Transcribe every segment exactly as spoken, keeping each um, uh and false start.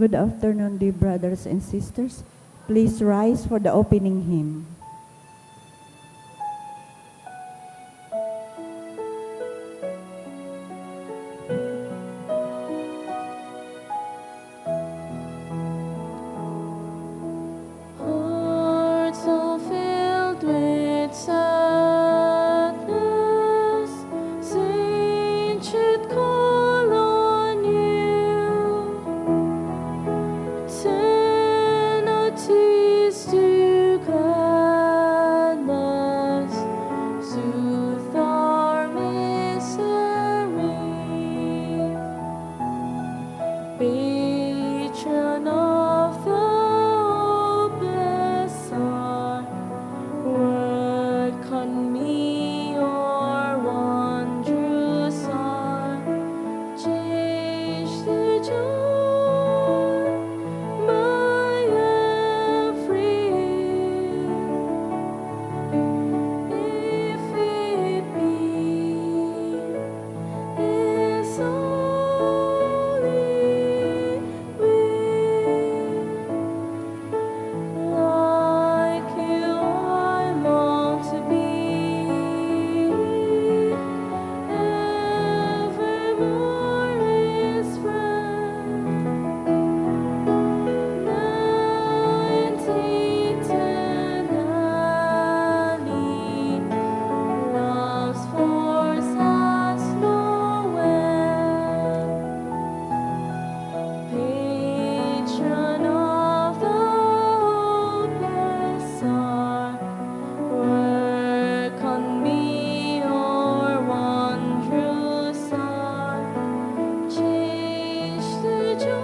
Good afternoon, dear brothers and sisters. Please rise for the opening hymn. Hearts all filled with sadness, saints should call on you. Turn our tears to gladness, soothe our misery. Patron of the hopeless, our work can be your wondrous heart. Change the joy my every if it be His holy will. Like you, I long to be evermore His friend. Night eternally love's force has no end. Patron of the hopeless, our work can be your wondrous heart. Change the joy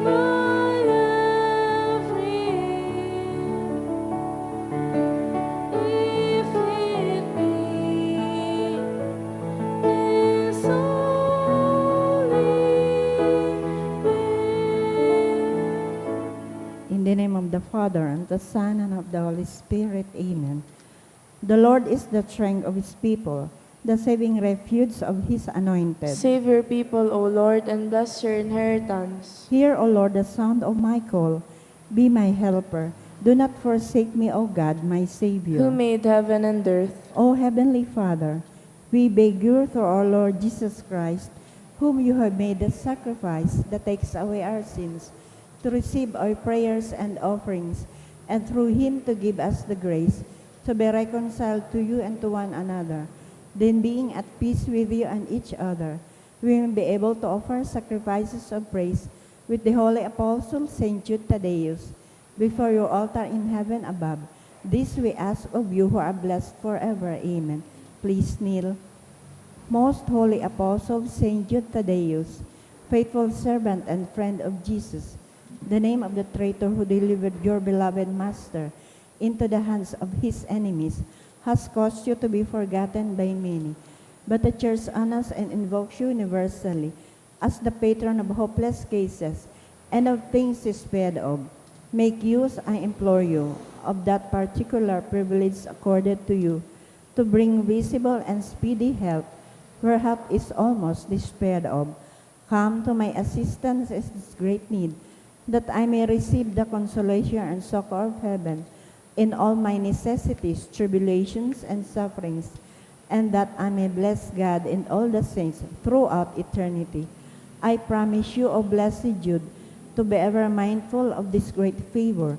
my every if it be His holy will. In the name of the Father, and the Son, and of the Holy Spirit. Amen. The Lord is the strength of His people, the saving refuge of His anointed. Save your people, O Lord, and bless your inheritance. Hear, O Lord, the sound of my call. Be my helper. Do not forsake me, O God, my Savior. Who made heaven and earth. O Heavenly Father, we beg you through our Lord Jesus Christ, whom you have made the sacrifice that takes away our sins, to receive our prayers and offerings, and through him to give us the grace to be reconciled to you and to one another. Then, being at peace with you and each other, we will be able to offer sacrifices of praise with the holy apostle Saint Jude Thaddeus before your altar in heaven above. This we ask of you who are blessed forever. Amen. Please kneel. Most holy apostle Saint Jude Thaddeus, faithful servant and friend of Jesus, the name of the traitor who delivered your beloved master into the hands of his enemies, has caused you to be forgotten by many. But the church honors and invokes you universally as the patron of hopeless cases and of things despaired of. Make use, I implore you, of that particular privilege accorded to you to bring visible and speedy help where help is almost despaired of. Come to my assistance in this great need, that I may receive the consolation and succor of heaven in all my necessities, tribulations, and sufferings, and that I may bless God and all the saints throughout eternity. I promise you, O blessed Jude, to be ever mindful of this great favor,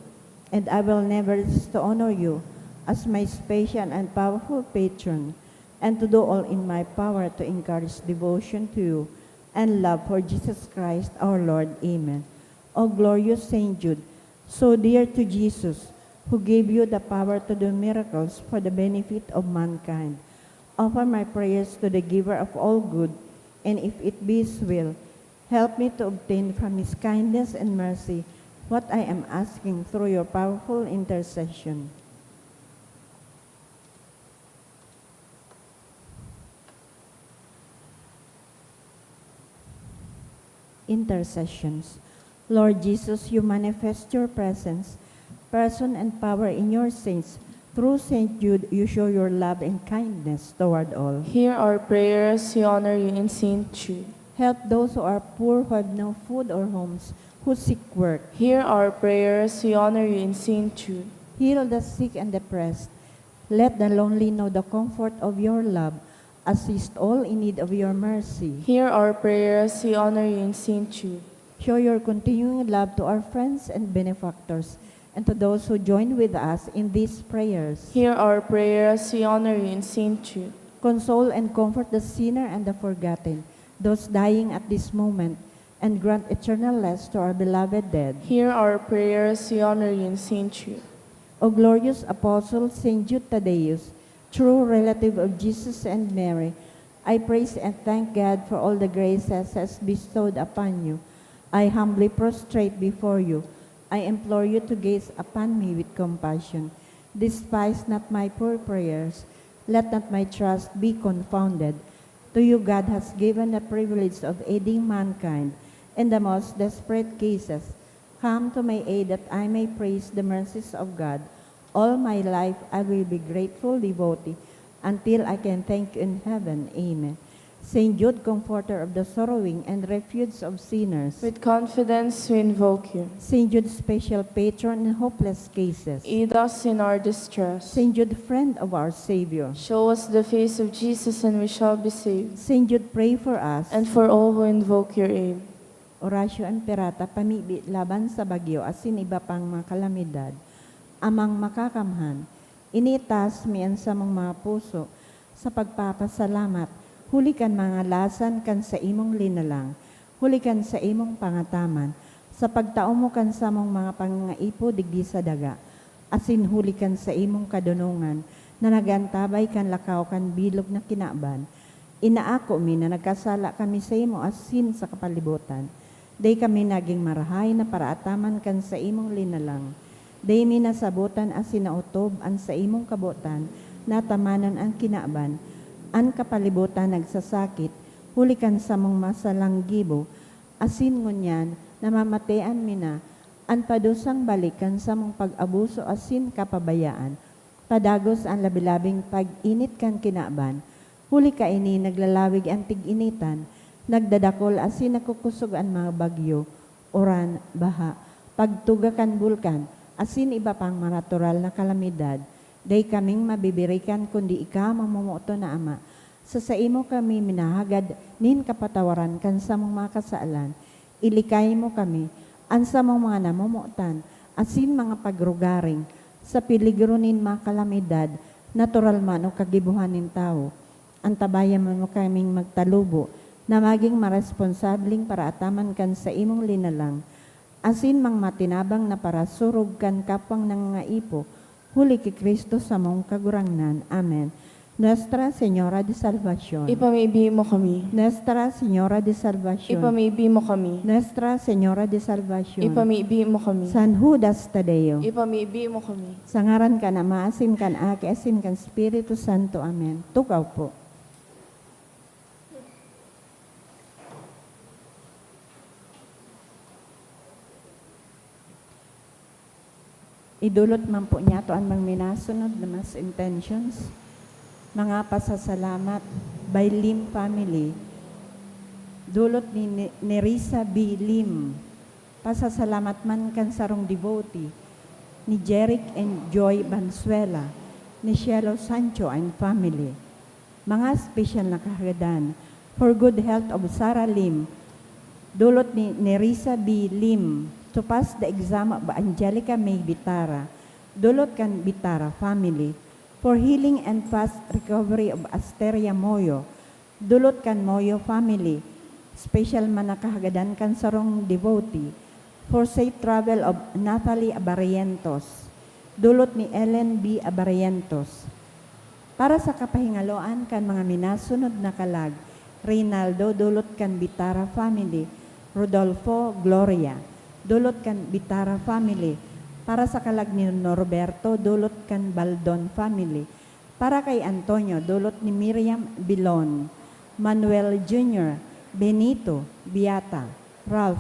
and I will never cease to honor you as my special and powerful patron, and to do all in my power to encourage devotion to you and love for Jesus Christ our Lord. Amen. O glorious Saint Jude, so dear to Jesus, who gave you the power to do miracles for the benefit of mankind, offer my prayers to the Giver of all good, and if it be His will, help me to obtain from His kindness and mercy what I am asking through your powerful intercession. Intercessions. Lord Jesus, you manifest your presence, person, and power in your saints. Through Saint Jude, you show your love and kindness toward all. Hear our prayers, we honor you in Saint Jude. Help those who are poor, who have no food or homes, who seek work. Hear our prayers, we honor you in Saint Jude. Heal the sick and depressed. Let the lonely know the comfort of your love. Assist all in need of your mercy. Hear our prayers, we honor you in Saint Jude. Show your continuing love to our friends and benefactors and to those who join with us in these prayers. Hear our prayers, we honor you in Saint Jude. Console and comfort the sinner and the forgotten, those dying at this moment, and grant eternal rest to our beloved dead. Hear our prayers, we honor you in Saint Jude. O glorious Apostle Saint Jude Thaddeus, true relative of Jesus and Mary, I praise and thank God for all the graces He has bestowed upon you. I humbly prostrate before you. I implore you to gaze upon me with compassion. Despise not my poor prayers. Let not my trust be confounded. To you God has given the privilege of aiding mankind in the most desperate cases. Come to my aid that I may praise the mercies of God. All my life I will be grateful devotee until I can thank you in heaven. Amen. Saint Jude, comforter of the sorrowing and refuge of sinners. With confidence we invoke you. Saint Jude, special patron in hopeless cases. Aid us in our distress. Saint Jude, friend of our Savior. Show us the face of Jesus and we shall be saved. Saint Jude, pray for us. And for all who invoke your aid. Oratio Imperata, pamibi laban sa bagyo asin iba pang mga kalamidad. Amang Makakamhan, initas mi an samong mga puso sa pagpapasalamat, huli kan mga lasan kan saimong linalang, huli kan saimong pangataman, sa pagtao mo kan samong mga pangangaipo digdi sa daga, asin huli kan saimong kadonongan na nag-antabay kan lakaw kan bilog na kinaban. Inaako mi na nagkasala kami saimo asin sa kapalibotan. Dai kami nagin marahay na paraataman kan saimong linalang. Dai mi nasabotan asin naotob an saimong kabotan na atamanon an kinaban. An kapalibotan nagsasakit, huli kan samong masalang gibo, asin ngunyan namamatean mi na, an padusang balik kan samong pag-abuso asin kapabayaan. Padagos an labi-labing pag-init kan kinaban, huli kaini naglalawig an tig-initan, nagdadakol asin nagkukosog an mga bagyo, uran, baha, pagtuga kan bulkan, asin iba pang mga natural na kalamidad. Dai kaming mabibirikan kundi ika, mamomoton na Ama. Sa saimo kami minahagad nin kapatawaran kan samong mga kasalan. Ilikay mo kami, an samong mga namomotan, asin mga pagrugaring, sa peligro nin mga kalamidad, natural man o kagibohan nin tawo. Antabayan mo kaming magtalubo na magin maresponsableng paraataman kan saimong linalang, asin mga matinabang na parasurog kan kapwang nangangaipo, huli ki Cristo samong Kagurangnan. Amen. Nuestra Señora de Salvacion. Ipamibi mo kami. Nuestra Señora de Salvacion. Ipamibi mo kami. Nuestra Señora de Salvacion. Ipamibi mo kami. San Judas Tadeo. Ipamibi mo kami. Sa ngaran kan Ama, asin kan Aki, asin kan Espiritu Santo. Amen. Tukaw po. Idolot man po niyato an mga minasunod na mass intentions. Mga pasasalamat by Lim family. Dolot ni Ne-, Nerissa B. Lim. Pasasalamat man kan sarong devotee ni Jeric and Joy Banzuela, ni Cielo Sancho and family. Mga espesyal na kahagadan. For good health of Sarah Lim, dulot ni Nerissa B. Lim, to pass the exam of Angelica May Bitara, dulot kan Bitara family. For healing and fast recovery of Asteria Moyo, dulot kan Moyo family. Special man na kahagadan kan sarong devotee. For safe travel of Natalie Abarientos, dulot ni Ellen B. Abarientos. Para sa kapahingaloan kan mga minasunod na kalag, Reynaldo, dulot kan Bitara family, Rodolfo, Gloria, dulot kan Bitara family. Para sa kalag ni Norberto, dulot kan Baldon family. Para kay Antonio, dulot ni Miriam Bilon, Manuel Junior, Benito, Beata, Ralph,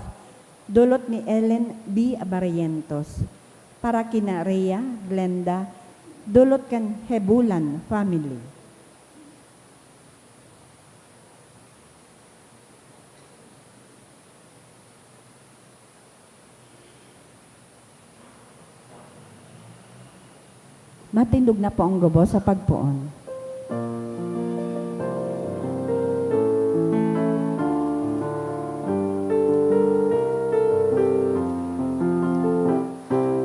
dulot ni Ellen B. Abarientos. Para kina Rhea, Glenda, dulot kan Hebulan family. Matindog na po ang gabos sa pagpoon.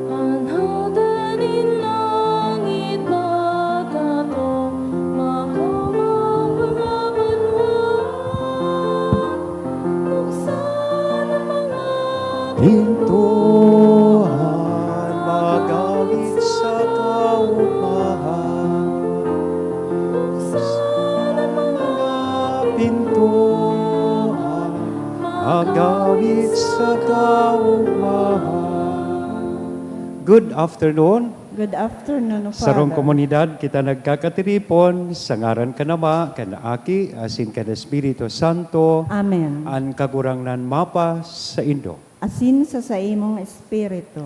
An hade nin langit matatong, makamang mga banwaan, buksan ang mga pintuan, magawit sa kaugmahan. Buksan ang mga pintuan, magawit sa kaugmahan. Good afternoon. Good afternoon, Sarong Father. Komunidad, kita nagkakatiripon sa ngaran kan Ama, kan Aki, asin kan Espiritu Santo. Amen. An Kagurangnan mapa saindo. Asin sa saimong espiritu.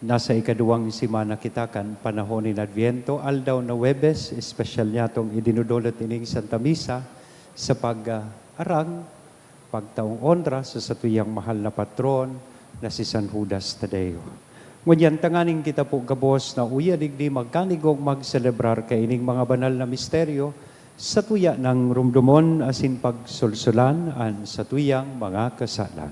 Nasa ikaduwang semana kita kan panahon nin Adviento, aldaw na Huwebes, espesyal niyatong idinudulot ining Santa Misa sa pag-, ah, arang, pagtaong onra sa satuyang mahal na patron na si San Judas Tadeo. Ngunyan, tanganing kita po gabos na uya digdi magkanigog magselebrar kaining mga banal na misteryo, satuya nang rumdomon asin pagsolsolan an satuyang mga kasalan.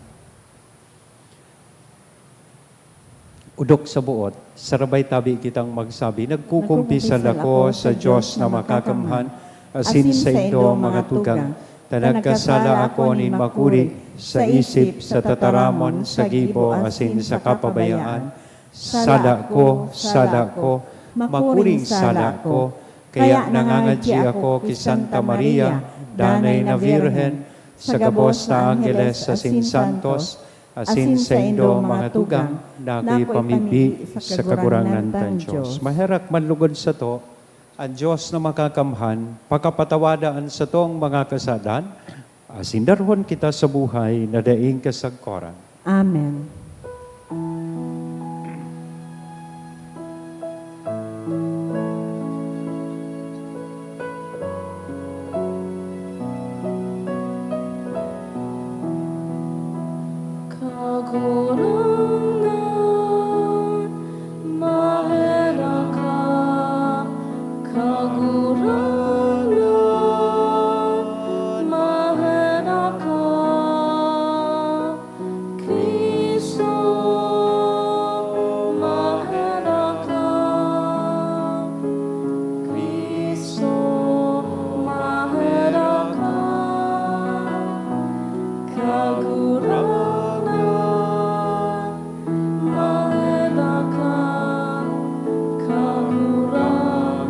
Odok sa boot, sarabay tabi kitang magsabi, "Nagkukumpisal ako sa Dios na makakamhan, asin saindo, mga tugang, ta nagkasala ako nin makuri sa isip, sa tataramon, sa gibo, asin sa kapabayaan. Sala ko, sala ko, makuring sala ko. Kaya nangangadyi ako ki Santa Maria, Danay na Birhen, sa gabos na angheles asin santos, asin saindo, mga tugang, na ako ipamibi sa Kagurangnan tang Dios." Maherak man lugod sato, an Dios na makakamhan pakapatawada an satong mga kasalan, asin darhon kita sa buhay na daing kasagkoran. Amen. Kagurangnan, maherak ka. Kagurangnan, maherak ka. Cristo, maherak ka. Cristo, maherak ka. Kagurangnan, maherak ka. Kagurangnan,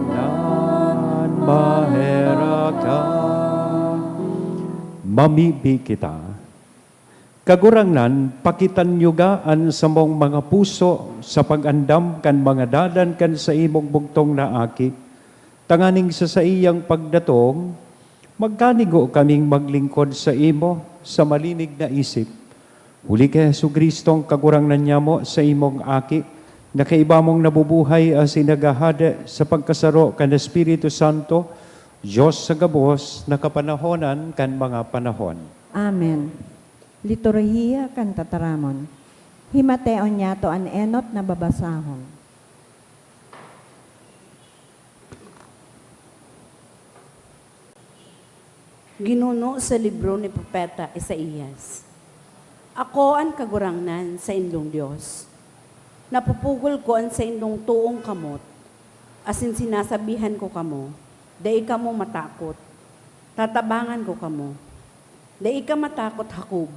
maherak ka. Mamibi kita. Kagurangnan, pakitan niuga an samong mga puso sa pag-andam kan mga dalan kan saimong bugtong na Aki, tanganing sa saiyang pagdatong, magkanigo kaming maglingkod saimo sa malinig na isip. Huli ki Jesu-Cristong Kagurangnan nyamo, saimong Aki, na kaiba mong nabubuhay asin naghahade sa pagkasaro kan Espiritu Santo, Dios sa gabos na kapanahonan kan mga panahon. Amen. Liturhiya kan Tataramon. Himateon niyato an enot na babasahon. Ginuno sa libro ni Propeta Isaias. Ako an Kagurangnan, saindong Dios. Napupugol ko an saindong toong kamot, asin sinasabihan ko kamo, "Dai kamo matakot." Tatabangan ko kamo. Dai ka matakot, Jacob,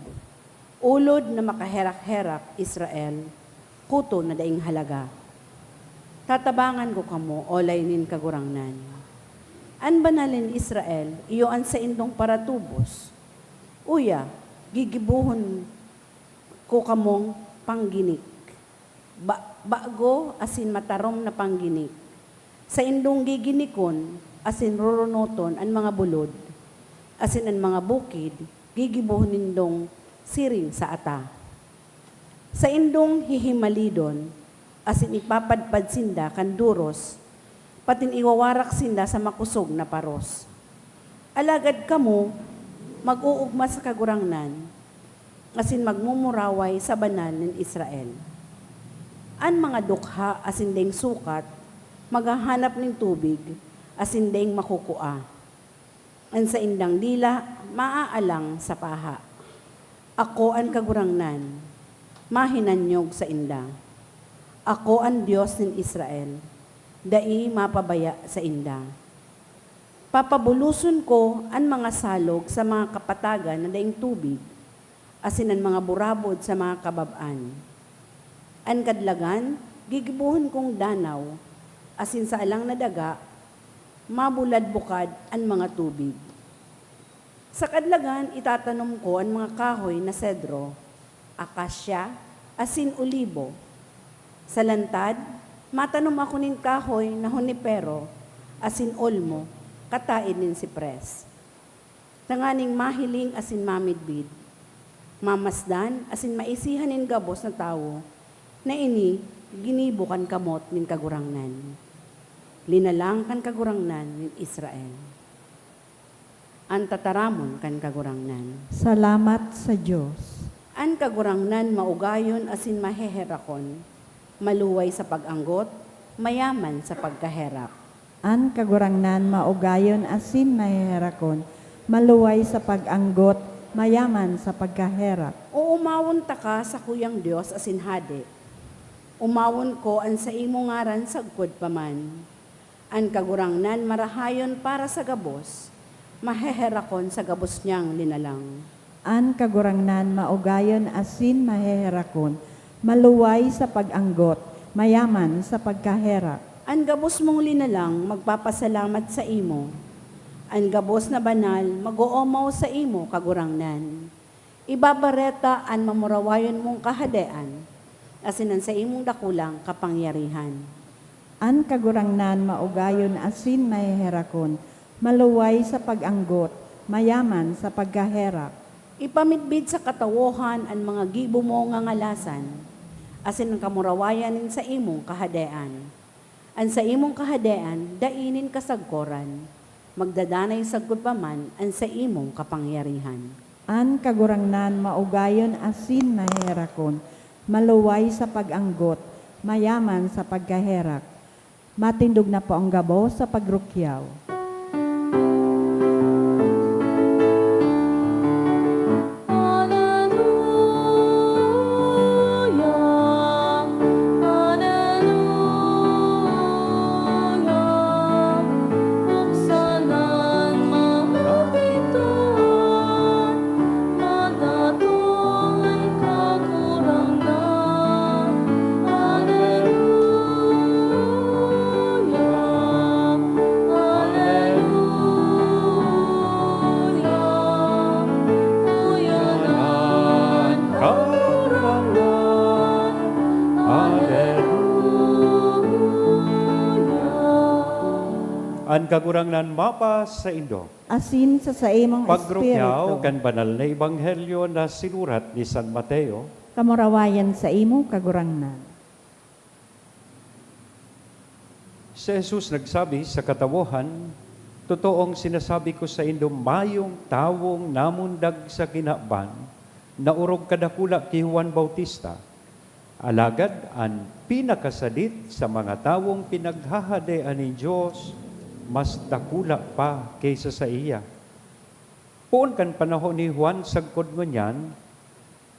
ulod na makaherak-herak, Israel, kuto na daing halaga. Tatabangan ko kamo, olay nin Kagurangnan. An Banal nin Israel, iyo an saindong paratubos. Uya, gigibohon ko kamong pangginik. Ba-, bago asin matarom na pangginik. Saindong giginikon asin rurunoton an mga bulod, asin an mga bukid gigibohon nindong siring sa ata. Saindong hihimalidon asin ipapadpad sinda kan doros, patin iwawarak sinda sa makosog na paros. Alagad kamo, mag-oogma sa Kagurangnan, asin magmumuraway sa Banal nin Israel. An mga dukha asin daing sukat, maghahanap nin tubig asin daing makukua. An saindang dila maaalang sa paha. Ako an Kagurangnan, mahinanyog sainda. Ako an Dios nin Israel, dai mapabaya sainda. Papabuloson ko an mga salog sa mga kapatagan na daing tubig, asin an mga burabod sa mga kabab-an. An kadlagan, gigibohon kong danaw, asin sa alang na daga, mabulad bukad an mga tubig. Sa kadlagan, itatanom ko an mga kahoy na sedro, akasya, asin olibo. Sa lantad, matanom ako nin kahoy na hunipero asin olmo, kataed nin sipres, tanganing mahiling asin mamidbid, mamasdan asin maisihan nin gabos na tawo na ini ginibo kan kamot nin Kagurangnan, linalang kan Kagurangnan nin Israel. An tataramon kan Kagurangnan. Salamat sa Dios. An Kagurangnan maugayon asin maheherakon, maluway sa pag-anggot, mayaman sa pagkaherak. An Kagurangnan maugayon asin maheherakon, maluway sa pag-anggot, mayaman sa pagkaherak. Oomawon taka, sakuyang Dios asin Hade. Omawon ko an saimong ngaran sagkod pa man. An Kagurangnan marahayon para sa gabos, maheherakon sa gabos niyang linalang. An Kagurangnan maugayon asin maheherakon, maluway sa pag-anggot, mayaman sa pagkaherak. An gabos mong linalang magpapasalamat saimo. An gabos na banal mag-oomaw saimo, Kagurangnan. Ibabareta an mamurawayon mong kahadean, asin an saimong dakulang kapangyarihan. An Kagurangnan maugayon asin maheherakon, maluway sa pag-anggot, mayaman sa pagkaherak. Ipamidbid sa katawohan an mga gibo mo ngangalasan, asin an kamurawayan nin saimong kahadean. An saimong kahadean dai nin kasagkoran, magdadanay sagkod pa man an saimong kapangyarihan. An Kagurangnan maugayon asin maheherakon, maluway sa pag-anggot, mayaman sa pagkaherak. Matindog na po ang gabos sa pagrukyaw. Aleluya, aleluya, buksan an mga pintuan, madatong an Kagurangnan. Aleluya, aleluya, uyan an Kagurangnan. Aleluya. An Kagurangnan mapasaindo. Asin sa saimong Pagrukyaw espiritu. Kan banal na ebanghelyo na sinurat ni San Mateo. Kamurawayan saimo, Kagurangnan. Si Jesus nagsabi sa katawohan, "Totoong sinasabi ko saindo, mayong tawong namundag sa kinaban na orog kadakula ki Juan Bautista. Alagad an pinakasadit sa mga tawong pinaghahadean nin Dios, mas dakula pa ki sa saiya." Poon kan panahon ni Juan sagkod ngunyan,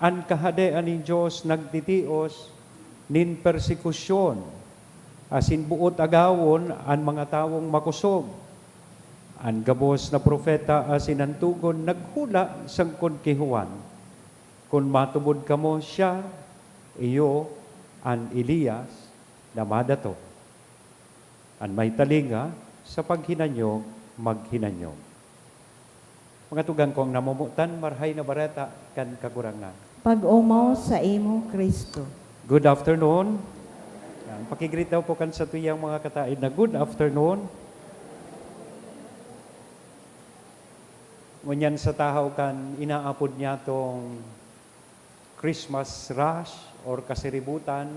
an Kahadean nin Dios nagtitios nin persekusyon, asin boot agawon an mga tawong makosog. An gabos na propeta asin an togon naghula sagkod ki Juan, "Kun matubod kamo, siya iyo an Elias na madatong." An may talinga sa paghinanyog, maghinanyog. Mga tugang kong namomotan, Marahay na Bareta kan Kagurangnan. Pag-omaw saimo, Cristo. Good afternoon. Yan, pakigreet daw po kan satuyang mga kataed na good afternoon. Ngunyan sa tahaw kan inaapod niyatong Christmas rush or kasiributan,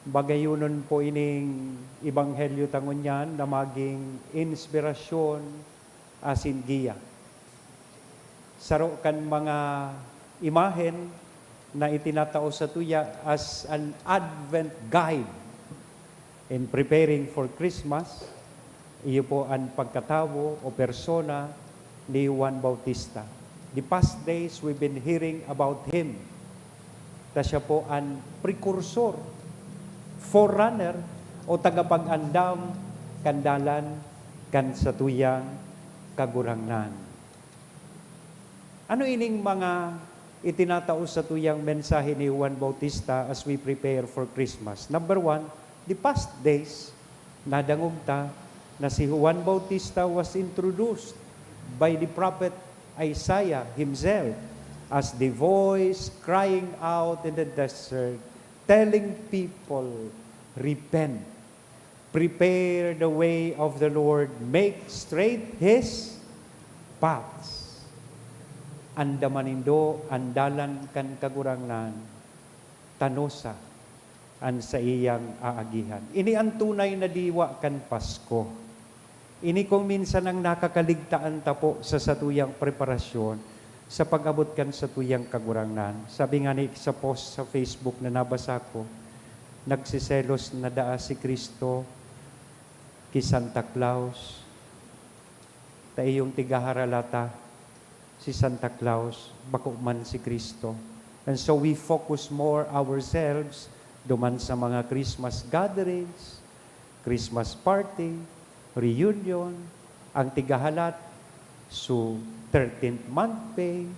bagayonon po ining ebanghelyo ta ngunyan na maging inspirasyon asin giya. Saro kan mga imahen na itinatao satuya as an Advent guide. In preparing for Christmas, iyo po an pagkatawo o persona ni Juan Bautista. The past days, we've been hearing about him. Ta siya po an precursor, forerunner, o tagapag-andam kan dalan kan satuyang Kagurangnan. Ano ining mga itinatao satuyang mensahe ni Juan Bautista as we prepare for Christmas? Number one, the past days, nadangog ta na si Juan Bautista was introduced by the prophet Isaiah himself as the voice crying out in the desert, telling people, "Repent, prepare the way of the Lord, make straight his paths." Andama nindo an dalan kan Kagurangnan, tanosa an saiyang aagihan. Ini an tunay na diwa kan Pasko. Ini kung minsan ang nakakaligtaan ta po sa satuyang preparasyon sa pag-abot kan satuyang Kagurangnan. Sabi nga ni sa post sa Facebook na nabasa ko, "Nagseselos na daa si Cristo ki Santa Claus." Ta iyong tigaharalata, si Santa Claus, bako man si Cristo. And so we focus more ourselves duman sa mga Christmas gatherings, Christmas party, reunion, ang tigahalat, so thirteenth month pay,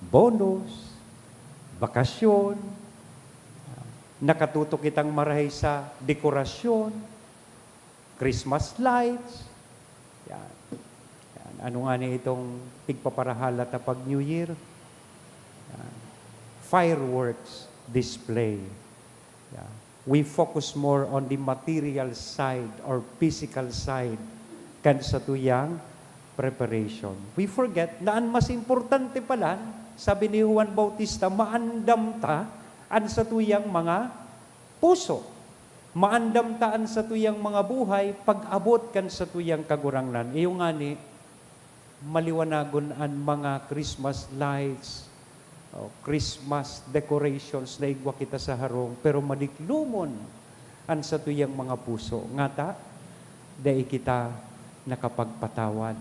bonus, bakasyon, nakatutok kitang marahay sa dekorasyon, Christmas lights. Yan. Yan. Ano nga ni itong pigpaparahalat na pag New Year? Yan. Fireworks display. Yan. We focus more on the material side or physical side kan satuyang preparation. We forget na an mas importante pala, sabi ni Juan Bautista, maandam ta an satuyang mga puso. Maandam ta an satuyang mga buhay pag-abot kan satuyang Kagurangnan. Iyo ngani, maliwanagon an mga Christmas lights, o Christmas decorations na igwa kita sa harong, pero madiklomon an satuyang mga puso. Ngata, dai kita nakapagpatawad.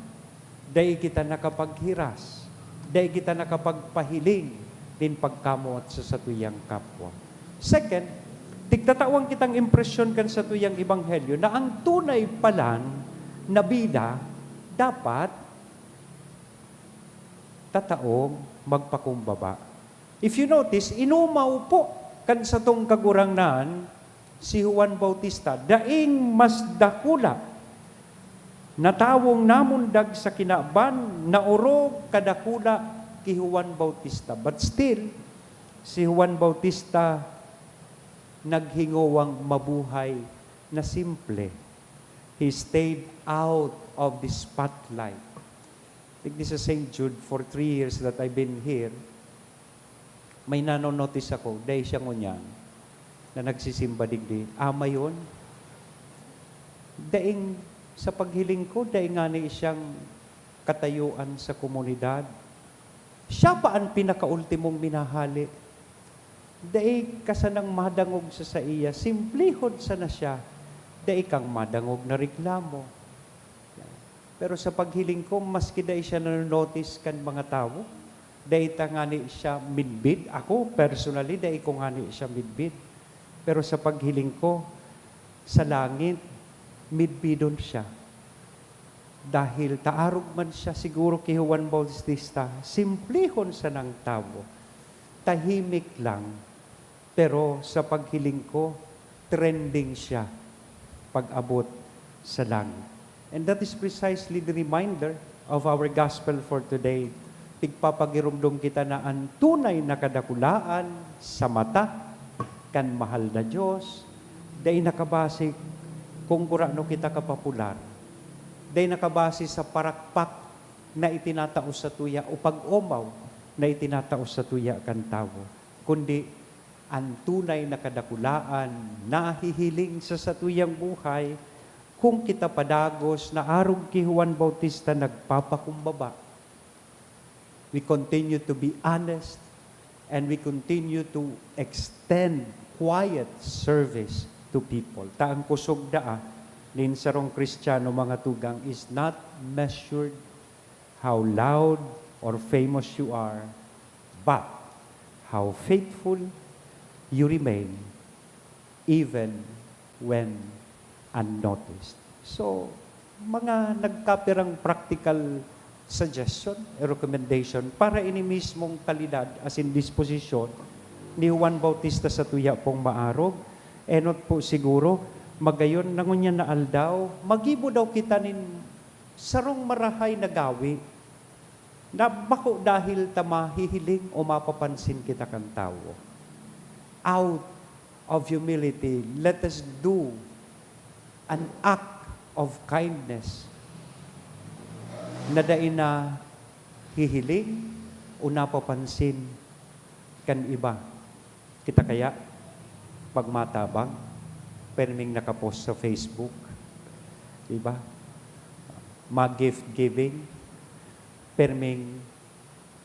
Dai kita nakapaghiras. Dai kita nakapagpahiling nin pagkamoot sa satuyang kapwa. Second, tigtatawan kitang impresyon kan satuyang ebanghelyo na ang tunay palan na bida dapat tataong magpakumbaba. If you notice, inumaw po kan satong Kagurangnan, si Juan Bautista, daing mas dakula na tawong namundag sa kinaban na orog kadakula ki Juan Bautista. But still, si Juan Bautista naghingowang mabuhay na simple. He stayed out of the spotlight. Digdi sa Saint Jude, for three years that I've been here, may nano-notice ako, dai siya ngunyan na nagsisimba digdi. Ama yun. Daing, sa paghiling ko, dai ngani siyang katayuan sa komunidad. Siya pa an pinakaultimong minahali. Dai ka sanang madangog sa saiya. Simplihon sana siya. Dai kang madangog na reklamo. Pero sa paghiling ko, maski dai siya nano-notice kan mga tawo, dai ta ngani siya midbid. Ako, personally, dai ko ngani siya midbid. Pero sa paghiling ko, sa langit, midbidon siya. Dahil ta arog man siya siguro ki Juan Bautista, simplihon sanang tawo. Tahimik lang. Pero sa paghiling ko, trending siya pag-abot sa langit. And that is precisely the reminder of our gospel for today. Pigpapagiromdom kita na an tunay na kadakulaan sa mata kan mahal na Dios, dai nakabase kung gurano kita kapopular. Dai nakabase sa parakpak na itinatao satuya o pag-omaw na itinatao satuya kan tawo, kundi an tunay na kadakulaan nahihiling sa satuyang buhay, kung kita padagos na arog ki Juan Bautista nagpapakumbaba. We continue to be honest and we continue to extend quiet service to people. Ta ang kusog daa nin sarong Kristiyano, mga tugang, is not measured how loud or famous you are, but how faithful you remain even when unnoticed. So, mga nagkapirang practical suggestion, recommendation para ini mismong kalidad asin disposisyon ni Juan Bautista sa tuya pong maarog. Enot po siguro, magayon na ngunyan na aldaw, magibo daw kita nin sarong marahay na gawi na bako dahil ta mahihiling o mapapansin kita kan tawo. Out of humility, let us do an act of kindness na dai nahihiling o napapansin kan iba. Kita kaya, pag matabang, perming nakapost sa Facebook, di ba? Mag-gift giving, perming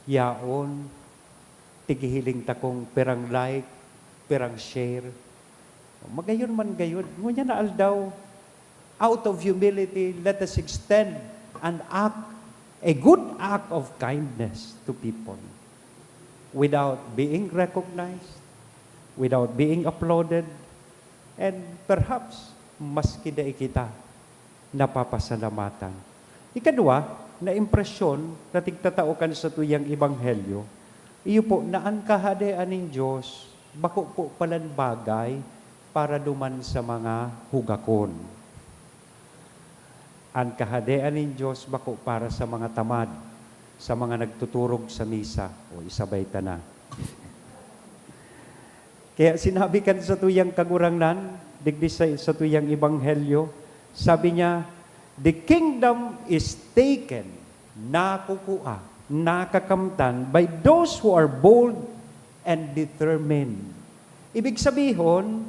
yaon, tighihiling ta kung pirang like, pirang share. Magayon man gayod. Ngunyan na aldaw, out of humility, let us extend an act, a good act of kindness to people without being recognized, without being applauded, and perhaps maski dai kita napapasalamatan. Ikadwa na impresyon na tigtatao kan satuyang ebanghelyo, iyo po na an Kahadean nin Dios bako po palan bagay para duman sa mga hugakon. An Kahadean nin Dios bako para sa mga tamad, sa mga nagtuturog sa misa, o isabay ta na. Kaya sinabi kan satuyang Kagurangnan, digdi sa satuyang ebanghelyo, sabi niya, "The kingdom is taken," nakukua, nakakamtan, "by those who are bold and determined." Ibig sabihon,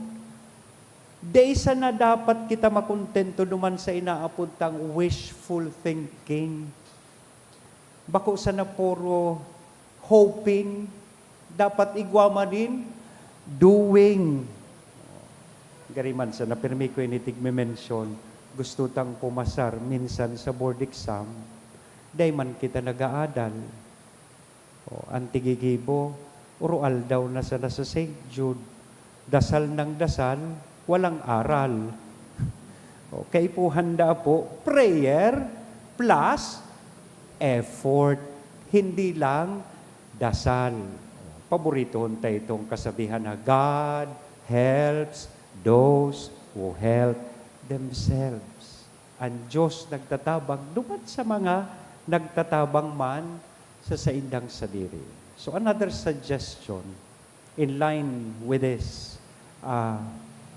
dai sana dapat kita makontento duman sa inaapod tang wishful thinking. Bako sana puro hoping, dapat igwa man nin doing. Gari man sana, pirmi ko ini tigme-mention, gusto tang pumasar minsan sa board exam, dai man kita nag-aadal. O, an tigigibo, oro-aldaw na sana sa Saint Jude. Dasal nang dasal, walang aral. O, kaipuhan daa po, prayer plus effort, hindi lang dasal. Paboritohon ta itong kasabihan na, "God helps those who help themselves." An Diyos nagtatabang duman sa mga nagtatabang man sa saindang sadiri. So, another suggestion in line with this, ah,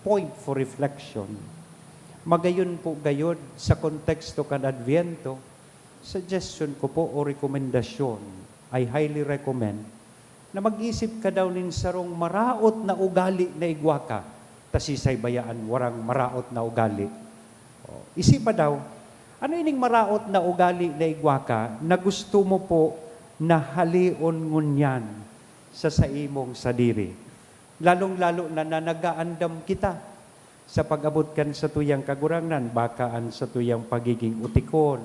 point for reflection. Magayon po gayod sa konteksto kan Adviento, suggestion ko po o rekomendasyon, I highly recommend na mag-isip ka daw nin sarong maraot na ugali na igwa ka, ta sisay baya an warang maraot na ugali? O, isipa daw, ano ining maraot na ugali na igwa ka na gusto mo po na haleon ngunyan sa saimong sadiri? Lalong-lalo na, na nag-aandam kita sa pag-abot kan satuyang Kagurangnan, baka an satuyang pagiging utikon,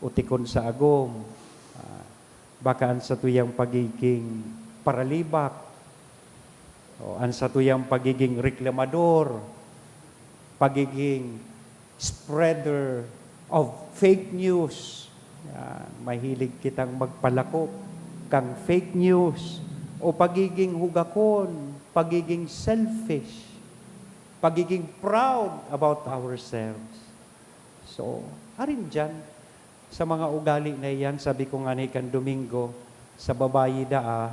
utikon sa agom, ah, baka an satuyang pagiging paralibak, o an satuyang pagiging reklamador, pagiging spreader of fake news. Yan, mahilig kitang magpalakop kan fake news o pagiging hugakon, pagiging selfish, pagiging proud about ourselves. So, arin diyan, sa mga ugali na iyan, sabi ko ngani kan Domingo, sa babayi daa,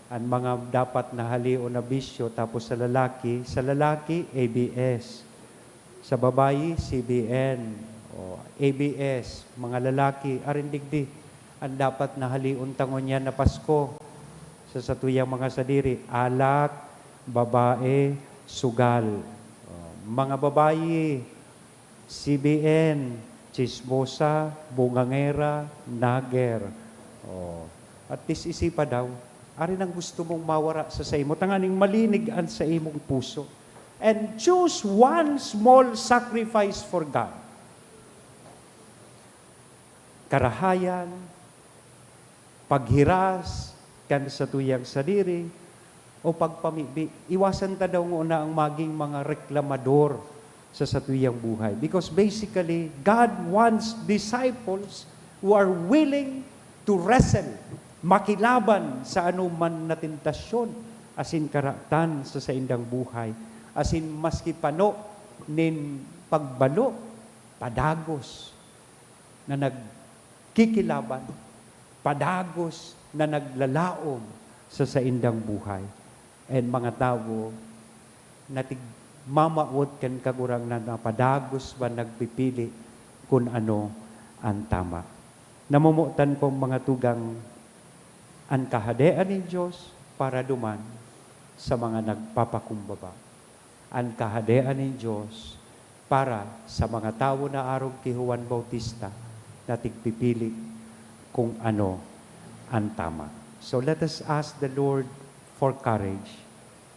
an mga dapat na haleon na bisyo, tapos sa lalaki, sa lalaki, A B S. Sa babayi, C B N. O, A B S, mga lalaki, arin digdi, an dapat na haleon ta ngunyan na Pasko. Sa satuyang mga sadiri, alak, babae, sugal. O, mga babayi, C B N, tsismosa, bungangera, nagger. O, at least isipa daw, Ari nang gusto mong mawara sa saimo, tanganing malinig an saimong puso. And choose one small sacrifice for God. Karahayan, paghiras kan satuyang sadiri, o pagpamibi. Iwasan ta daw ngona ang maging mga reklamador sa satuyang buhay. Because basically, God wants disciples who are willing to wrestle, makilaban sa anoman na tentasyon asin karatan sa saindang buhay, asin maski pano nin pagbalo, padagos na nagkikilaban, padagos na naglalaom sa saindang buhay. And mga tawo na tig-, mamawot kan Kagurangnan na padagos ba nagpipili kun ano an tama. Namomotan kong mga tugang, an Kahadean nin Dios para duman sa mga nagpapakumbaba. An Kahadean nin Dios para sa mga tawo na arog ki Juan Bautista na tigpipili kung ano an tama. So let us ask the Lord for courage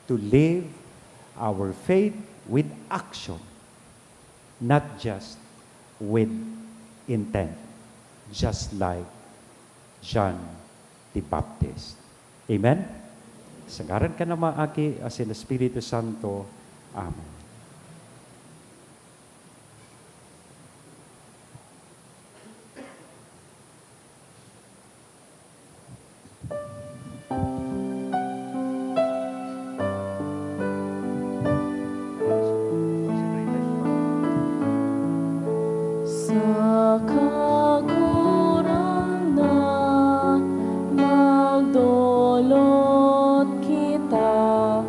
to live our faith with action, not just with intent, just like John the Baptist. Amen? Sa ngaran kan Ama, Aki, asin Espiritu Santo. Amen. Sa Kagurangnan magdolot kita,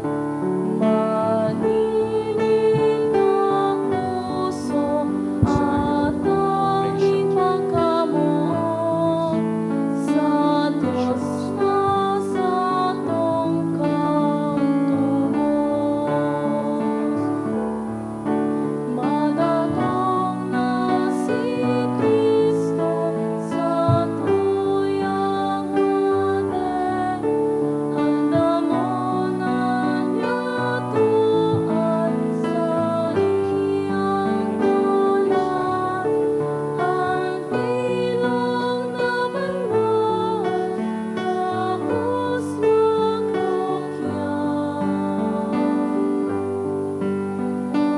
manining na puso at ang ipagkamoot sa Dios na satong kang tubos. Madatong na si Cristo sa tuyang hade, andamon na niya to an saiyang kalag, an bilog na banwaan, tapos magkukyan.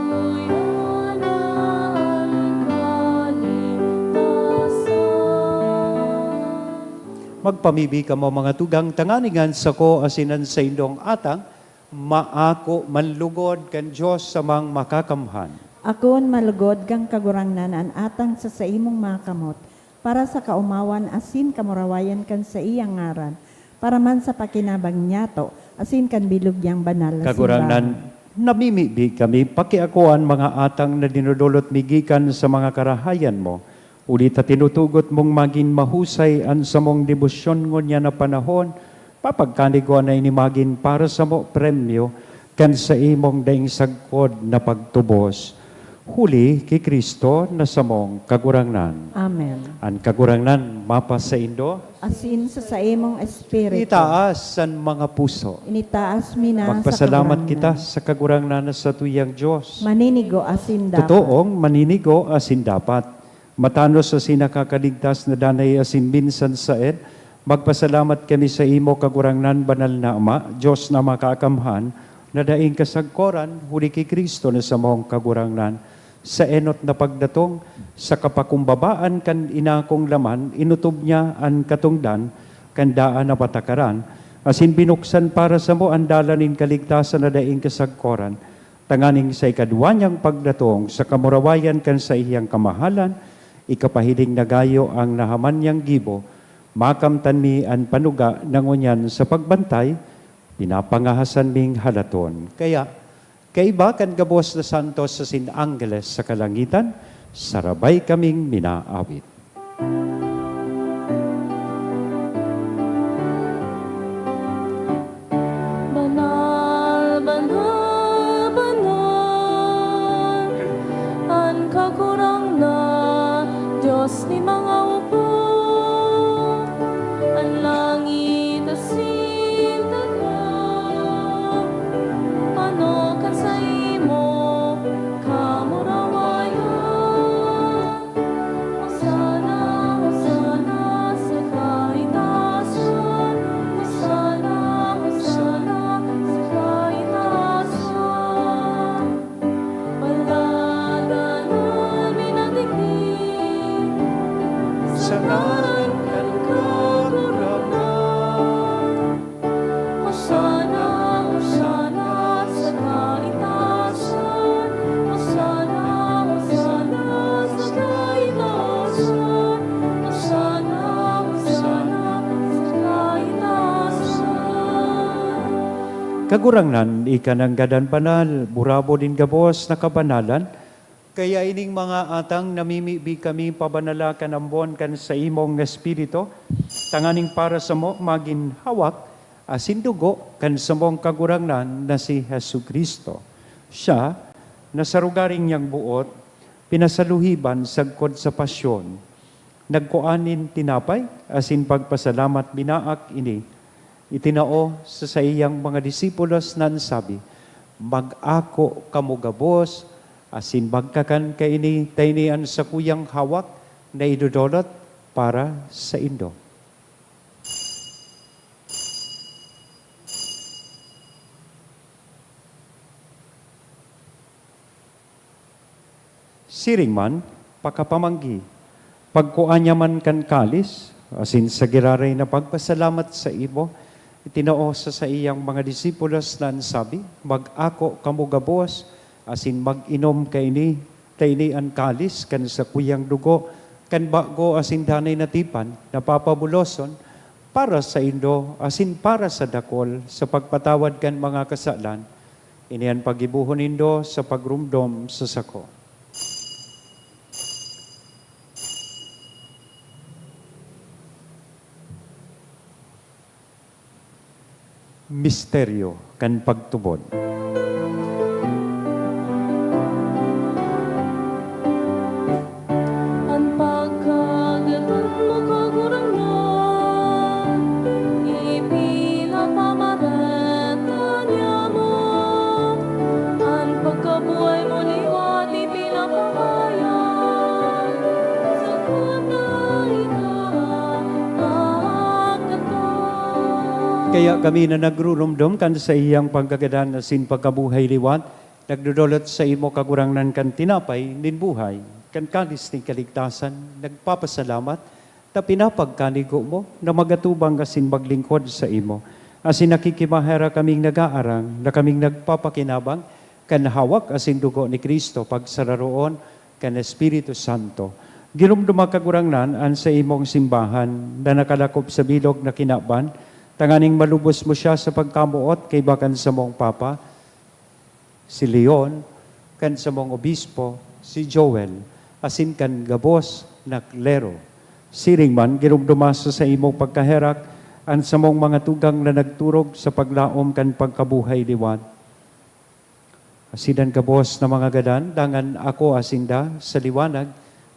Tuya na an kaligtasan. Magpamibi kamo, mga tugang, tanganing an sako asin an saindong atang maako manlugod kan Dios Amang Makakamhan. Akoon malugod kan Kagurangnan an atang sa saimong mga kamot, para sa kaomawan asin kamurawayan kan saiyang ngaran, para man sa pakinabang niyato asin kan bilog niyang banal na Kagurangnan, simbahan. Namimibi kami, pakiakoa an mga atang na dinodolot mi gikan sa mga karahayan mo, huli ta tinutugot mong magin mahusay an samong debosyon ngunyan na panahon, papagkanigwa na ini magin para samo premyo kan saimong daing sagkod na pagtubos, huli ki Cristo na samong Kagurangnan. Amen. An Kagurangnan mapasaindo. Asin sa saimong espiritu. Itaas an mga puso. Initaas mi na sa Magpasalamat Kagurangnan. Kita sa Kagurangnan na satuyang Dios. Maninigo asin dapat. Totoong maninigo asin dapat. Matanos asin nakakaligtas na danay asin minsan saen, magpasalamat kami sa imo, Kagurangnan, Banal na Ama, Dios na Makaakamhan, na daing kasagkoran, huli ki Cristo na samong Kagurangnan. Sa enot na pagdatong, sa kapakumbabaan kan inakong laman, inotob niya an katongdan kan daan na patakaran, asin binuksan para samo an dalan nin kaligtasan na daing kasagkoran. Tanganing sa ikaduwa niyang pagdatong, sa kamurawayan kan saiyang kamahalan, ikapahiling na gayo an nahaman niyang gibo, makamtan mi an panuga na ngunyan sa pagbantay, pinapangahasan ming halaton. Kaya, kaiba kan gabos na santos asin anggeles sa kalangitan, sarabay kaming minaawit. Banal, banal, banal, an Kagurangnan, Dios nin mga hukbo. An langit asin Kan Kagurangnan. Hosana, Hosana sa kaitaasan. Hosana, Hosana sa kaitaasan. Hosana, Hosana sa kaitaasan. Kagurangnan, ika nanggad an banal, burabod nin gabos na kabanalan. Kaya ining mga atang namimibi kami pabanala kan ambon kan saimong Espiritu, tanganing para samo magin hawak asin dugo kan samong Kagurangnan na si Jesu-Cristo. Siya, na sa rogaring niyang boot, pinasaluhiban sagkod sa pasyon, nagkua nin tinapay asin pagpasalamat binaak ini, itinao sa saiyang mga disipulos na an sabi, "Mag-ako kamo gabos asin magkakan kaini, ta ini an sakuyang hawak na idodolot para saindo." Siring man, pakapamanggi, pagkua niya man kan kalis, asin sa giraray na pagpasalamat sa imo, itinao sa saiyang mga disipulos na an sabi, "Mag-ako kamo gabos, asin mag-inom kaini, ta ini an kalis kan sakuyang dugo, kan bago asin danay na tipan, na papabuloson para saindo asin para sa dakol sa pagpatawad kan mga kasalan. Ini an paggibohon nindo sa pagromdom sa sako." Misteryo kan pagtubod. An pagkagad mo, Kagurangnan, ipinapamareta niamo. An pagkabuhay mo liwat ipinapahayag, sagkod na ika an magkatao. Kaya kami na nagruromdom kan saiyang pagkagadan asin pagkabuhay liwat, nagdodolot saimo, Kagurangnan, kan tinapay nin buhay, kan kalis nin kaligtasan, nagpapasalamat, ta pinapagkanigo mo na magatubang asin maglingkod saimo. Asin nakikimaherak kaming nag-aarang na kaming nagpapakinabang kan hawak asin dugo ni Cristo pagsararoon kan Espiritu Santo. Giromdoma, Kagurangnan, an saimong simbahan na nakalakop sa bilog na kinaban, tanganing malubos mo siya sa pagkamoot kaiba kan samong Papa, si Leon, kan samong obispo, si Joel, asin kan gabos na klero. Siring man, giromdoma sa saimong pagkaherak an samong mga tugang na nagturog sa paglaom kan pagkabuhay liwat. Asin an gabos na mga gadan, dangan ako asin da sa liwanag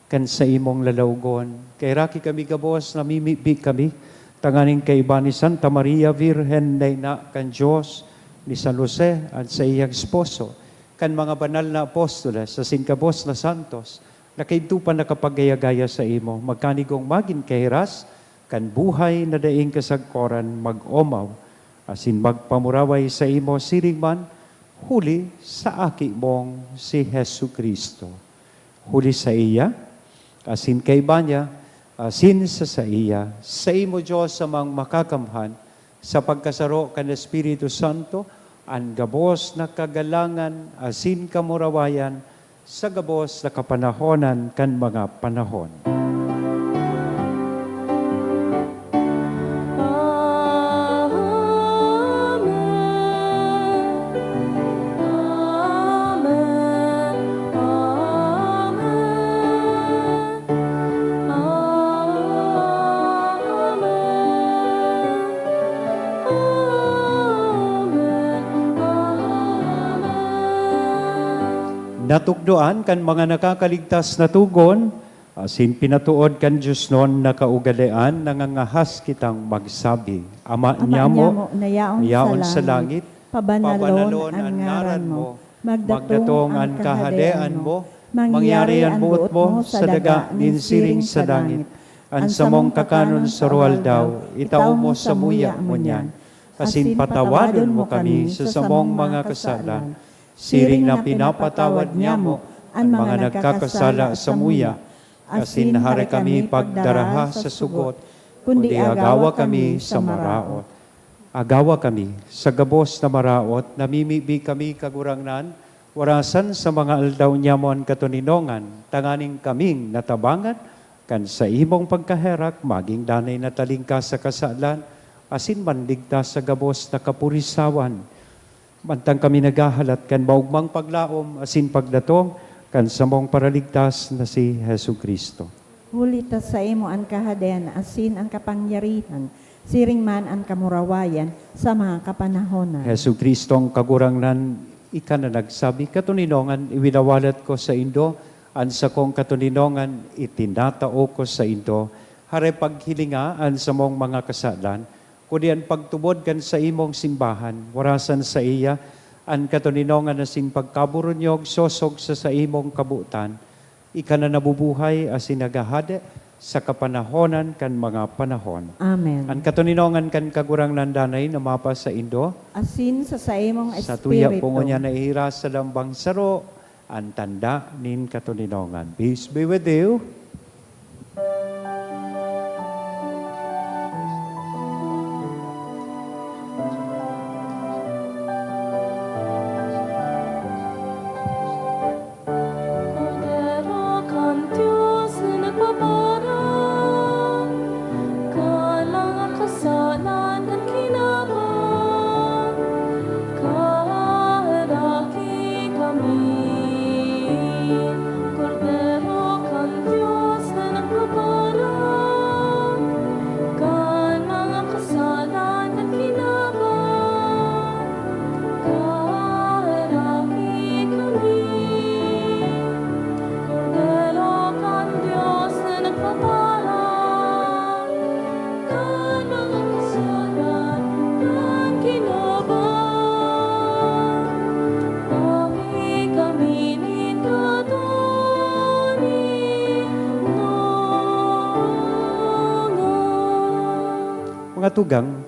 kan saimong lalawogon. Kaheraki kami gabos, namimibi kami, tanganing kaiba ni Santa Maria Virgen na ina kan Dios, ni San Jose, an saiyang esposo, kan mga banal na apostoles, asin gabos na santos, na kaidto pa nakapagaya-gaya saimo, magkanigong magin kahiras kan buhay na daing kasagkoran mag-omaw, asin magpamuraway saimo siring man, huli sa Aki mong si Jesu-Cristo. Huli saiya, asin kaiba niya, asin sa saiya, saimo, Dios Amang Makakamhan, sa pagkasaro kan Espiritu Santo, an gabos na kagalangan asin kamurawayan sa gabos na kapanahonan kan mga panahon. Amen. Amen. Amen. Amen. Amen. Natukdoan kan mga nakakaligtas na togon, asin pinatood kan diosnon na kaugalean, nangangahas kitang magsabi, Ama Ama niamo, niamo na yaon na yaon sa sa langit, langit, pabanalon pabanalon an an ngaran ngaran mo, mo, magdatong magdatong an an kahadean kahadean mo, mo, mangyari mangyari an an boot boot mo mo sa sa daga daga nin nin siring siring sa sa langit. Langit. An An samong samong kakanon kakanon sa sa roaldaw, roaldaw, itao itao mo mo sa samuya muya ngunyan. Ngunyan. Asin Asin patawadon patawadon mo mo kami kami sa sa samong samong mga mga kasalan, kasalan, siring siring na na pinapatawad pinapatawad niamo niamo an an mga mga nagkakasala nagkakasala samuya. Samuya. Asin hare kami pagdaraha sa sugot, kundi agawa kami sa maraot. Agawa kami sa gabos na maraot, namimibi kami, Kagurangnan, warasan sa mga aldaw nyamo an katoninongan, tanganing kaming natabangan kan saimong pagkaherak, magin danay na talingkas sa kasalan, asin manligtas sa gabos na kapurisawan. Mantang kami naghahalat kan maogmang paglaom asin pagdatong kan samong Paraligtas na si Jesu-Cristo. Huli ta saimo an kahadean asin an kapangyarihan, siring man an kamurawayan sa mga kapanahonan. Jesu-Cristong Kagurangnan, ika na nagsabi, "Katoninongan, iwinawalat ko saindo an sakong katoninongan, itinatao ko saindo." Hare paghilinga an samong mga kasalan, kundi an pagtubod kan saimong simbahan, warasan saiya an katoninongan asin pagkaburunyog sosog sa saimong kabotan. Ika na nabubuhay asin naghahade sa kapanahonan kan mga panahon. Amen. An katoninongan kan Kagurangnan danay na mapasaindo. Asin sa saimong Sa tuya po espiritu. Ngunyan na ihiras sa lambang saro an tanda nin katoninongan. Peace be with you. Kordero kan Dios na nagpaparang kan mga kasalan kan kinaban, kaheraki kami. Kordero kan Dios na nagpaparang kan mga kasalan kan kinaban, kaheraki kami. Kordero kan Dios na nagpaparang kan mga kasalan kan kinaban, heraki kami nin katoninongan. Mga tugang,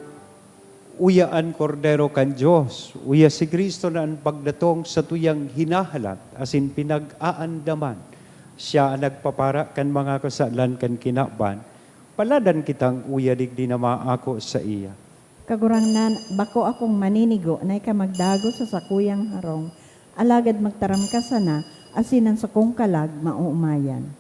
uya an Kordero kan Dios, uya si Cristo na an pagdatong satuyang hinahalat asin pinag-aandaman. Siya an nagpapara kan mga kasalan kan kinaban. Paladan kitang uya digdi na maako saiya. Kagurangnan, bako akong maninigo na ika magdagos sa sakuyang harong, alagad magtaram ka sana, asin an sakong kalag maoomayan.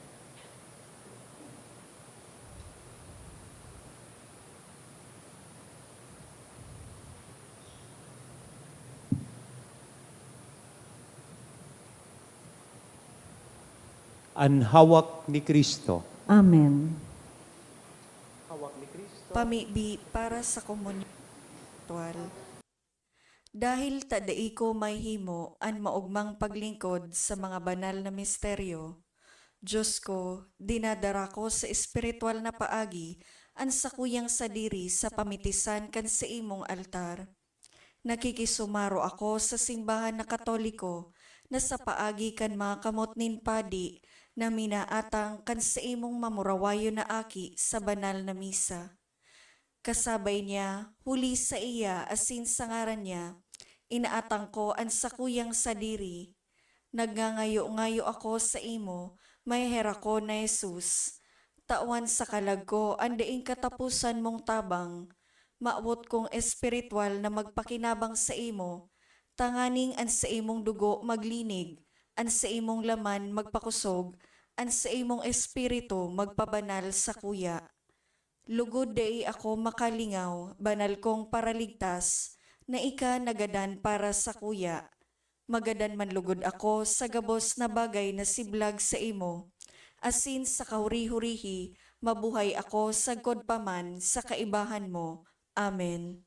An hawak ni Cristo. Amen. Hawak ni Cristo. Pamibi para sa komunyon espiritual. Dahil ta dai ko mahimo an maogmang paglingkod sa mga banal na misteryo, Diyos ko, dinadara ko sa espiritual na paagi an sakuyang sadiri sa pamitisan kan saimong altar. Nakikisumaro ako sa simbahan na Katoliko na sa paagi kan mga kamot nin padi na minaatang kan saimong mamurawayon na aki sa banal na misa. Kasabay niya, huli saiya asin sa ngaran niya, inaatang ko an sakuyang sadiri. Nagngangayo-ngayo ako saimo, maheherakon na Jesus. Tawan sa kalag ko an daing kataposan mong tabang. Mawot kong espiritual na magpakinabang saimo, tanganing an saimong dugo maglinig, an saimong laman magpakosog, an saimong espiritu magpabanal sakuya. Lugod dai ako makalingaw, banal kong Paraligtas, na ika nagadan para sakuya. Magadan man lugod ako sa gabos na bagay na siblag saimo, asin sa kahuri-hurihi mabuhay ako sagkod pa man sa kaibahan mo. Amen.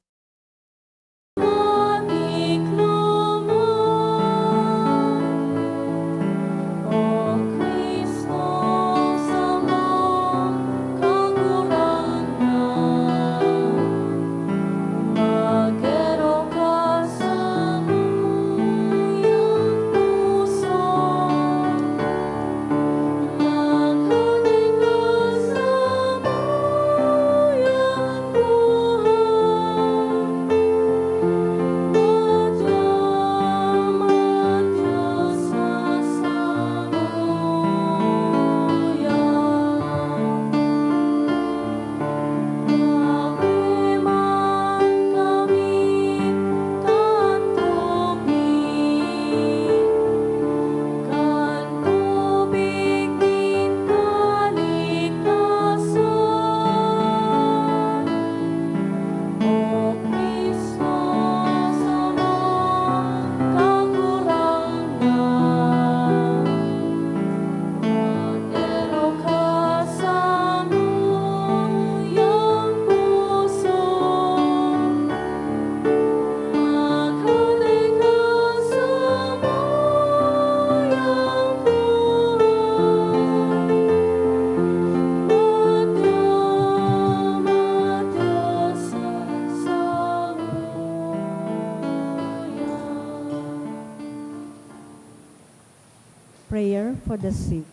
the sick.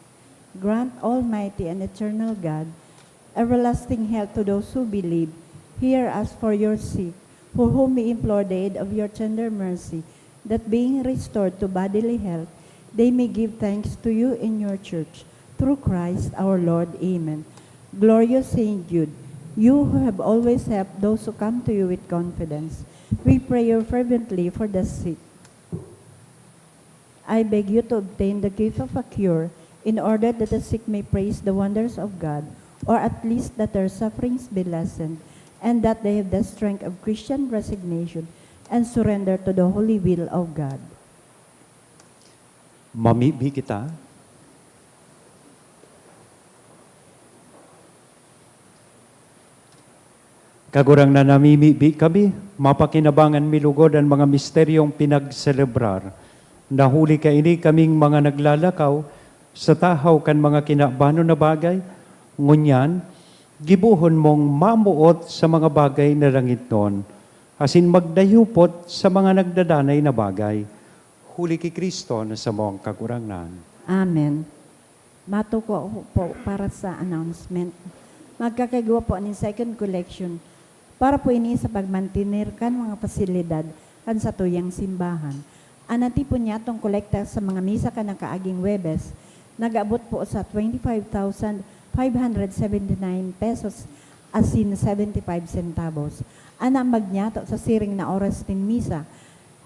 Grant, Almighty and eternal God, everlasting health to those who believe. Hear us for your sick, for whom we implore the aid of your tender mercy, that being restored to bodily health, they may give thanks to you in your church. Through Christ our Lord. Amen. Glorious Saint Jude, you who have always helped those who come to you with confidence, we pray you fervently for the sick. I beg you to obtain the gift of a cure in order that the sick may praise the wonders of God, or at least that their sufferings be lessened, and that they have the strength of Christian resignation and surrender to the holy will of God. Mamibi kita. Kagurangnan, namimibi kami, mapakinabangan mi lugod an mga misteryong pinagselebrar, na huli kaini kaming mga naglalakaw sa tahaw kan mga kinabanon na bagay. Ngunyan, gibohon mong mamoot sa mga bagay na langitnon, asin magdayupot sa mga nagdadanay na bagay, huli ki Cristo na samong Kagurangnan. Amen. Matuko ako po para sa announcement. Magkakagwa po nin second collection para po ini sa pagmantener kan mga pasilidad kan satuyang simbahan. An natipon niyatong kolekta sa mga misa kan nakaaging Huwebes, nag-abot po sa twenty-five thousand five hundred seventy-nine pesos asin seventy-five centavos. An naambag niyato sa siring na oras nin misa,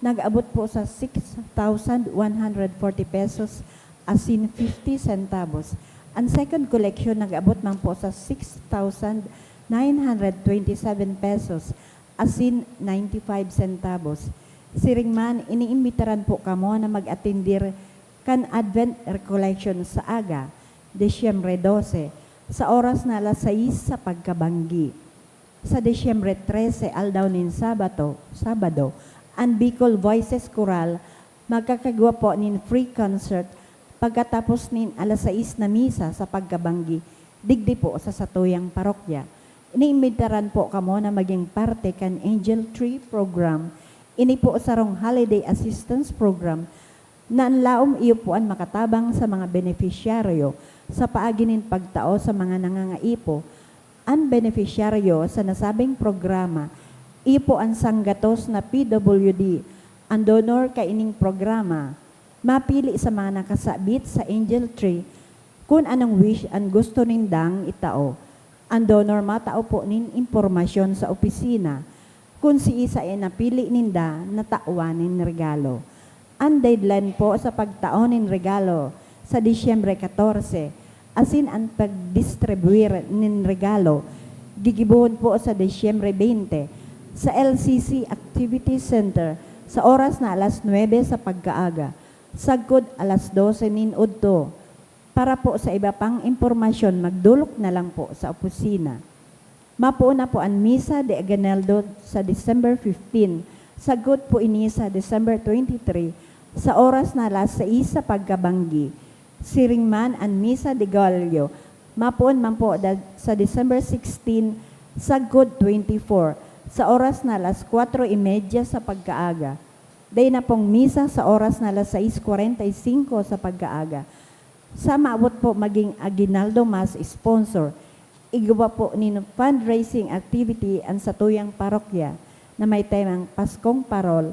nag-abot po sa six thousand one hundred forty pesos asin fifty centavos. An second collection nag-abot man po sa six thousand nine hundred twenty-seven pesos asin ninety-five centavos. Siring man, iniimbitaran po kamo na mag-atendir kan Advent Recollection sa aga, Disyembre dose, sa oras na alas sais sa pagkabanggi. Sa Disyembre trese, aldaw nin Sabato, Sabado, an Bicol Voices Chorale magkakagwa po nin free concert pagkatapos nin alas sais na misa sa pagkabanggi, digdi po sa satuyang parokya. Iniimbitaran po kamo na maging parte kan Angel Tree Program. Ini po sarong holiday assistance program na an laom iyo po an makatabang sa mga benepisyaryo sa paagi nin pagtao sa mga nangangaipo. An benepisyaryo sa nasabing programa, iyo po an sanggatos na P W D. An donor kaining programa, mapili sa mga nakasabit sa Angel Tree kun anong wish an gusto nindang itao. An donor matao po nin impormasyon sa opisina kun siisa an napili ninda na tawan nin regalo. An deadline po sa pagtao nin regalo sa Disyembre katorse, asin an pagdistribuir nin regalo gigibohon po sa Disyembre beinte sa L C C Activity Center sa oras na alas nuebe sa pagkaaga, sagkod alas dose nin udto. Para po sa iba pang impormasyon, magdolok na lang po sa opisina. Mapoon na po an Misa de Aguinaldo sa December fifteen, sagkod po ini sa December twenty-three, sa oras na alas sais sa pagkabanggi. Siring man an Misa de Gallo, mapoon man po da-, sa December sixteen, sagkod twenty-four, sa oras na alas kwatro y media sa pagkaaga. Dai na pong misa sa oras na alas sais kwarenta y singko sa pagkaaga. Sa maabot po maging Aguinaldo Mass sponsor, igwa po nin fundraising activity an satuyang parokya na may temang Paskong Parol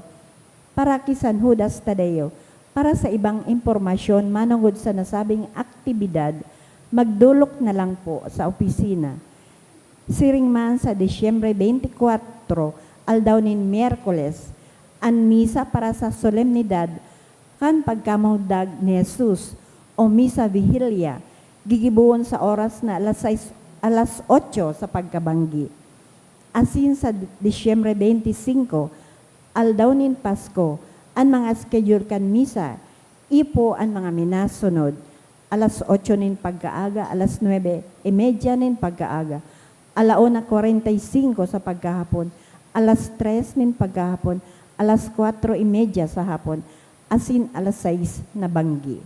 para ki San Judas Tadeo. Para sa ibang impormasyon manongod sa nasabing aktibidad, magdolok na lang po sa opisina. Siring man sa Disyembre twenty-four, aldaw nin Miyerkules, an misa para sa solemnidad kan pagkamundag ni Jesus o Misa Vigilia, gigibohon sa oras na alas sais, alas otso sa pagkabanggi. Asin sa Disyembre twenty-five, aldaw nin Pasko, an mga schedule kan misa, iyo po an mga minasunod: alas otso nin pagkaaga, alas nuebe y media nin pagkaaga, ala una kwarenta y singko sa pagkahapon, alas tres nin pagkahapon, alas kwatro y media sa hapon, asin alas sais na banggi.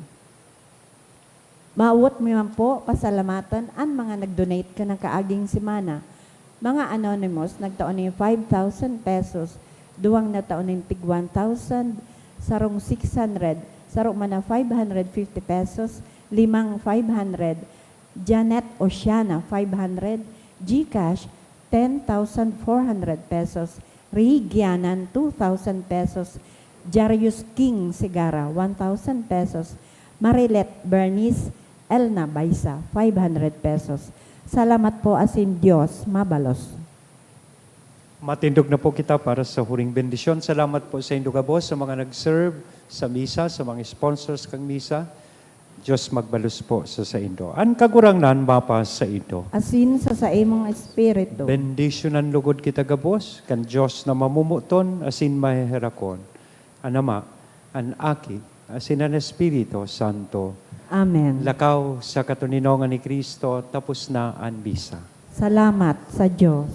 Mawot mi man po pasalamatan an mga nag-donate kan nakaaging semana. Mga anonymous, nagtao nin five thousand pesos, duwang nagtao nin tig one thousand, sarong six hundred, saro man na five hundred fifty pesos, limang five hundred, Janet Oceana, five hundred, GCash, ten thousand four hundred pesos, Ray Gianan, two thousand pesos, Jarius King Segarra, one thousand pesos, Marilet Bernice Elna Baisa, five hundred pesos. Salamat po, asin Dios mabalos. Matindog na po kita para sa huring bendisyon. Salamat po sa indo gabos, sa mga nag-serve sa misa, sa mga sponsors kan misa. Dios magbalos po sa saindo. An Kagurangnan mapa saindo. Asin sa saimong espiritu. Bendisyonan lugod kita gabos kan Dios na mamomoton asin maheherakon, an Ama, an Aki, asin an Espiritu Santo. Amen. Lakaw sa katoninongan ni Cristo, tapos na an misa. Salamat sa Dios.